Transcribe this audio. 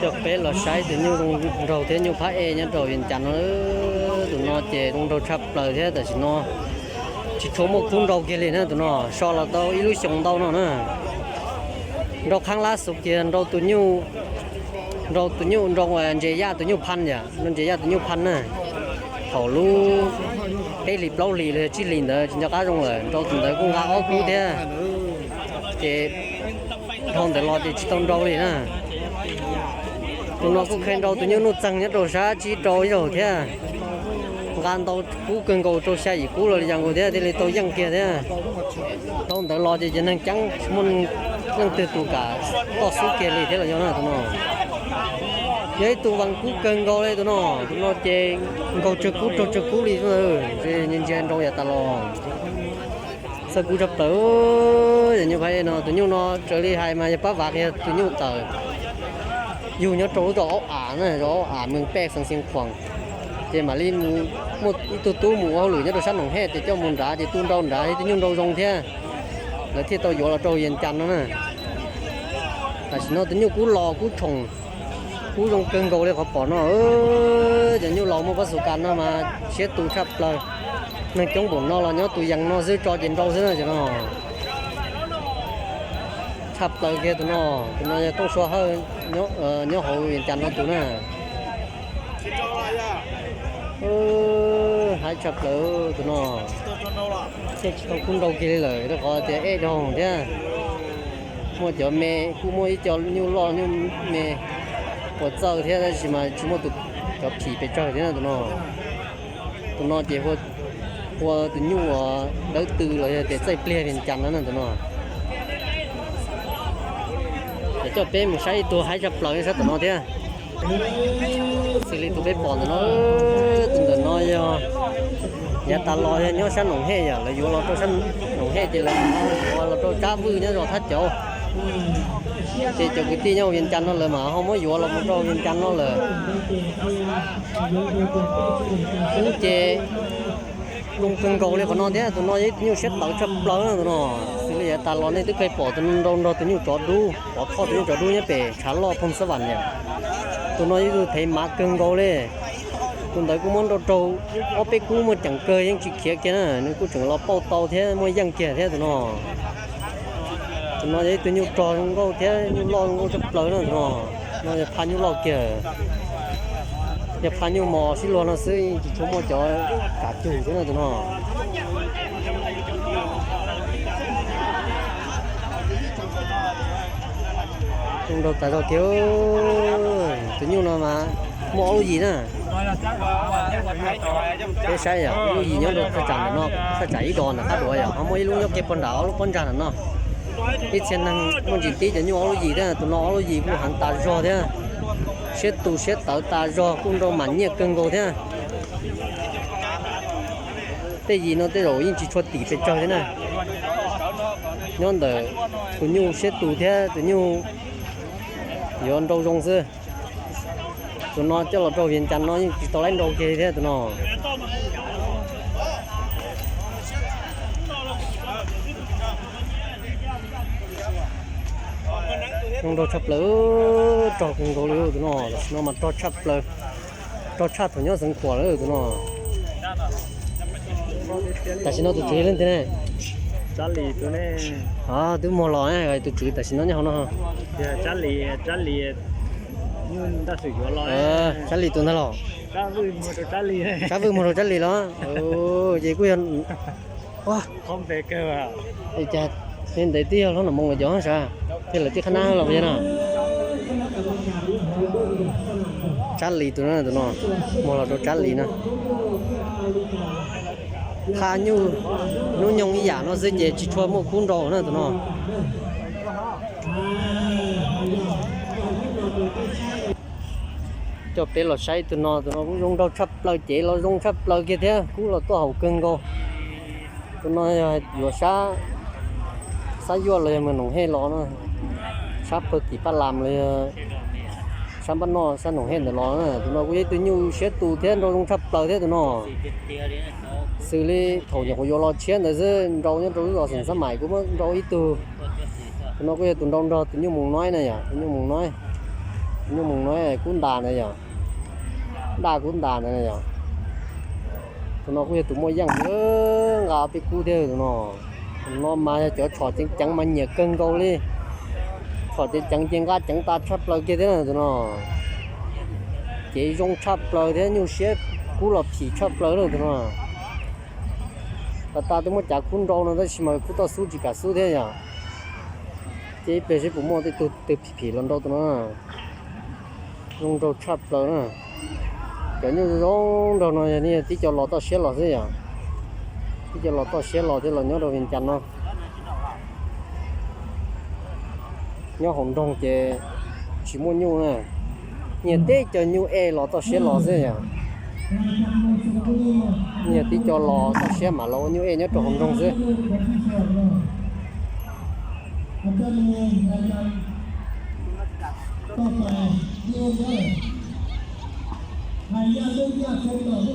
Coj peb los saib tus nyuj zoo nraug thiab nyuj phab ej nyob rau Vias Cas no. Tus no ces zoo nraug tshaj plaws thiab tam sim no tsis tshua muaj kub nrau kiag li na. Tus no so los tau ib lub xyoos ntau no na. Nrau qhaab lab xus kiag nrau tus nyuj, nrau tus nyuj nrau ntses yaj tus nyuj phaj yom, nrau ntses yaj tus nyuj phaj na. Thaum lub peb hlis plaub hlis los yog tsib hlis ntawd tsis nco qab zoo lawm, nrau tus ntawd kuj nqa ob kub thiab. Ces dhau ntawd los ces tsis tau nrau li na. Tus no kuj kheev nrau tus nyuj nuj txeeg nyob rau sab tsib rau ib zaug thiab. Nqa ntau kub kawg nkaus rau xya yim kub los li cas nkaus thiab thiaj li tau yeej kiag thiab. Dhau ntawd los ces cov neeg ceeb tsis muaj leej twg tus kam toj xub kiag li thiab los yog na tus no. Yog ib tug vas kub kawg nkaus li tus no, tus no ces nkaug tsawg kub raug tsawg kub li xwb, ntsia ntsia nrau yav tas los. Txawj kub tshaj plaws. Yog nyuj phab ej no, tus nyuj no raws li hais mas yog pab vav yog tus nyuj tawm yug nyob rau lub rau aub am na, rau aub am Mees Pej xeev Xeev Khuam. Ces mam li mus muaj ib tug tub mus ua hauj lwm nyob rau sab Noom Hej ces coj mus nrad ces tu nrau nrad tus nyuj nrau zoo thiab, lawv thiaj tau yuav los rau Vias Cas no na. Tam sim no tus nyuj kub los kub tshoom, kub zoo kawg nkaus li qhov pom no. Cov nyuj laus muaj pab xus kas no mas siab tus tshaj plaws. Neeg coob npaum no los nyob tus yees no xwb tso ces nrau xwb na cov no. Tshaj plaws kiag tus no, tus no yog Tooj Sua Hawj, nyob hauv Vias Cas no tus na. Haib tshaj plaws tus no. Thiaj tsis tau kub nrau kiag li lawm rau qhov tias ej dhau thiab. Muaj cov me, kuj muaj ib co nyuj loj nyuj me puas txawj thiab tab sis mas tsis muaj tus, cov phim pes tsawg thiab na tus no. Tus no ces hu ua tus nyuj uas dawb tw los yog tias txaij pliag Vias Cas no na tus no. Ces coj peb mus saib ib tug haib tshaj plaws sab tom no thiab. Xws li tus peb pom ntawm no, tus ntawm no yog yav tas los yog nyob sab Noom Hej yom, lawv yuav los rau sab Noom Hej ces lawv yuav los rau Tsab Vwj nyob zos Thab Cauv. Ces cov kwv tij nyob Vias Cas no lawv mas ho muab yuav los mus rau Vias Cas no lawm. Kub ces zoo kawg nkaus li qhov no thiab, tus no yog ib tug nyuj siab tawv tshaj plaws na tus no. Xws li yav tas los nej twb pheej pom tus nrau nrog tus nyuj tsov dub, pov thoj tus nyuj tsov dub nyob pem tshav loj Phooj Xab Vam yom. Tus no yog ib tug thev mav kawg nkaus li. Tus ntawd kuj muab nrau raug ob peb kub muaj ceem kawg yeej tsis khiav kiag na, nws kuj tseem los pauj tau thiab muaj yeej kiag thiab tus no. Tus no yog ib tug nyuj rog zoo nkauj thiab nyuj loj zoo nkauj tshaj plaws na tus no. No yog phaj nyuj loj kiag. Yog phaj nyuj mos sib luag no xwb tsis tshua muaj cov kam cug thiab na tus no. Zoo nraug tas zog kiag. Tus nyuj no mas muaj ob lub yim na. Peb saib yom, lub yim nyob rau thaj tsam ntawm no, thaj tsam ib dos ntawm qab duav yom, ho muaj ib lub nyob kiag puag nram ob lub pob ntsag ntawm no. Ib txhia neeg muaj ntsis tib cov nyuj ob lub yim thiab, tus no ob lub yim kuj heev tas zog thiab. Siab tus siab tawv tas zog, kuj nrau mam nyiaj kawg nkaus thiab. Tej yim no tej zaum yeej tsis tshua tim pes tsawg thiab na. Nyob ntawm tus nyuj siab tus thiab tus nyuj yuav nrau zoo xwb. Tus no coj los rau Vias Cas no yeej tsis tau laib nrau kiag li thiab tus no. Zoo nraug tshaj plaws, rog kawg nkaus li tus no, tam sim no mas rog tshaj plaws, rog tshaj thaum nyob Xeev Khuam lawm tus no. Tam sim no tus tswv leej twg ne? Twb muag los, tus tswv tam sim no nyob hauv no. Tsab Lis tus ntag los? Tsab Vwj muag rau Tsab Lis los? Ces kuj yog Cas ntev twb yog hlob Nom Moos lawv cov sav, thiab lawv tij qhab nab los yog no. Tsab Lis tus no, tus no muag los rau Tsab Lis no. Phaj nyuj hnub nyoog ib yam no xwb ces tsis tshua muaj kub nrau na tus no. Coj peb los saib tus no, tus no kuj zoo nraug tshaj plaws, cev los zoo tshaj plaws kiag thiab kub los tuaj haum kawg nkaus. Tus no yog yuav sab Xab Yuaj los yog Moos Noom Hej los no, sab pawg tim Paj Lam los yog sab npaj noj sab Noom Hej ntawd los na. Tus no kuj yog ib tug nyuj siab tus thiab nrau zoo tshaj plaws thiab tus no. Xws li thaum nyuam qhuav yuav los tshiab ntawd xwb nrau nyob rau lub zos Xeem Xab Maim kuj muab nrau ib tug. Tus no kuj yog tus nrau nrog tus nyuj moos noib na yom, tus nyuj moos noib, tus nyuj moos noib kub ntas na yom, daj kub ntas ntawd na yom. Tus no kuj yog tus muaj yeej nqa peb kub thiab tus no. Tus no mas yog cov tshom ceev ceev mas nyiam kawg nkaus li. Tshom ceev ceev ces nqa ceev tas tshaj plaws kiag thiab na tus no. Cev zoo tshaj plaws thiab nyuj siab kub los phim tshaj plaws na tus no. Pas tas twb muab cav kub nrau no tab sis mas kub toj xub tsis kam xub thiab yom. Ces ib pliag seb puas muaj tej tug twg phim phim los nrau tus no. Zoo nraug tshaj plaws na. Cov nyuj zoo nraug no yog nej yog tib co los toj siab los xwb yom. Tib co los toj siab los thiab los nyob rau Vias Cas no. Nyob hauv nroog ces tsis muaj nyuj na. Nyiag teb cov nyuj ej los toj siab los xwb yom. Nyiag tib co los toj siab mam los ua nyuj ej nyob rau hauv nroog xwb.